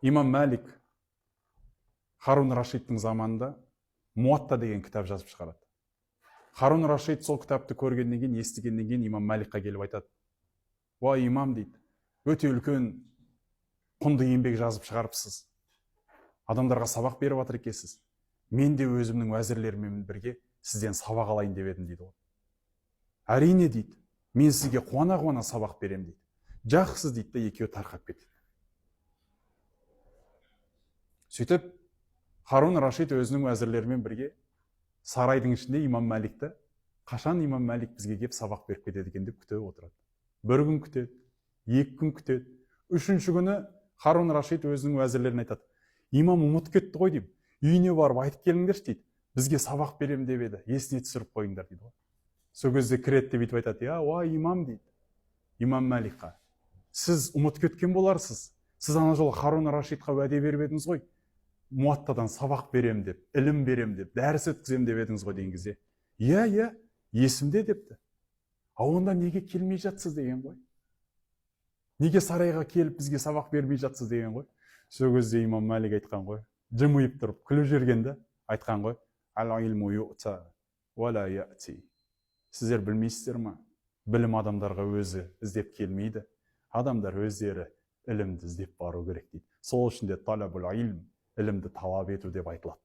Имам Мәлик Харун Рашидтің заманында «Муатта» деген кітап жазып шығарады. Харун Рашид сол кітапты көргеннен кейін, естігеннен кейін имам Мәликқа келіп айтады: «Уа, имам, – дейді, – өте үлкен құнды еңбек жазып шығарыпсыз, адамдарға сабақ беріп жатыр екенсіз. Мен де өзімнің уәзірлеріммен бірге сізден сабақ алайын деп едім», – дейді ғой. «Әрине, – дейді, – мен сізге қуана қуана сабақ беремін», – дейді. «Жақсы», – дейді да, екеуі тарқап кетеді. Сөйтіп Харун Рашид өзінің уәзірлерімен бірге сарайдың ішінде имам Мәликті, қашан имам Мәлик бізге келіп сабақ беріп кетеді екен деп күтіп отырады. Бір күн күтеді, 2 күн күтеді. Үшінші күні Харун Рашид өзінің уәзірлеріне айтады: «Имам ұмытып кетті ғой деймін, үйіне барып айтып келіңдерші, – дейді, – бізге сабақ беремін деп еді, есіне түсіріп қойыңдар», – дейді ғой. Сол кезде кіреді де, бүйтіп айтады: «Иә, уа имам, – дейді имам Мәликқа, – сіз ұмытып кеткен боларсыз. Сіз ана жолы Харун Рашидқа уәде беріп едіңіз ғой, Муаттадан сабақ берем деп, ілім берем деп, дәріс өткіземін деп едіңіз ғой», – деген кезде: «Иә, иә, есімде», – депті. «А онда неге келмей жатсыз?» – деген ғой. «Неге сарайға келіп, бізге сабақ бермей жатсыз?» – деген ғой. Сол кезде имам Мәлик айтқан ғой, жымиып тұрып күліп жіберген да, айтқан ғой: «Сіздер білмейсіздер ма, білім адамдарға өзі іздеп келмейді, адамдар өздері ілімді іздеп бару керек», – дейді. Сол үшін де талабул илм, ілімді талап ету деп айтылады.